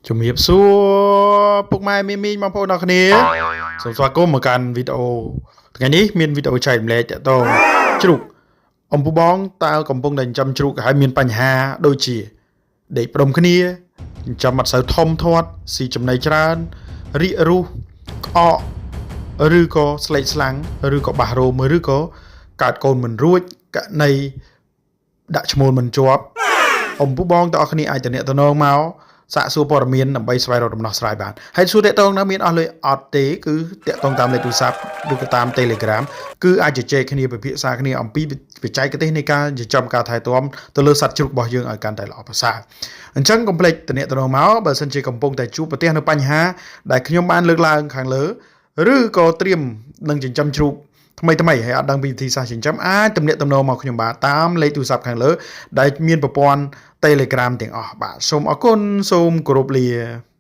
ជំរាបសួរពុកម៉ែមីមីងបងប្អូនអរគ្នាសូមស្វាគមន៍មកកាន់វីដេអូថ្ងៃនេះមានវីដេអូចែករំលែកតាក់ទងជ្រូកអំពូបងតើកំពុងតែចិញ្ចឹមជ្រូកហើយមានបញ្ហាដូចជាដេកផ្ដុំគ្នាចិញ្ចឹមអត់សូវធំធាត់ស៊ីចំណីច្រើនរាករូសក្អកឬក៏ស្លេកស្លាំងឬក៏បាសរោមឬក៏កើតកូនមិនរួចករណីដាក់ឈ្មោលមិនជាប់ អំពូបងទាំងអស់គ្នាអាចតំណតំណងមកសាកសួរព័ត៌មានដើម្បីស្វែងរកដំណោះស្រាយបានហើយសួរតាក់ទងនៅមានអស់លុយអត់ទេគឺតាក់ទងតាមលេខទូរស័ព្ទឬក៏តាម Telegram គឺអាចជជែកគ្នាពិភាក្សាគ្នាអំពីបច្ចេកទេសនៃការចិញ្ចឹមការថែទាំទៅលើសត្វជ្រូករបស់យើងឲ្យកាន់តែល្អប្រសើរអញ្ចឹងកុំភ្លេចតំណតំណងមកបើសិនជាកំពុងតែជួបប្រទះនៅបញ្ហាដែលខ្ញុំបានលើកឡើងខាងលើឬក៏ត្រៀមនឹងចិញ្ចឹមជ្រូក ថ្មីថ្មីហើយអត់ដឹងពីវិធីសាស្ត្រចិញ្ចឹមអាចទំនាក់ទំនងមកខ្ញុំបាទតាមលេខទូរស័ព្ទខាងលើដែលមានប្រព័ន្ធ Telegram ទាំងអស់បាទសូមអរគុណសូមគោរពលា។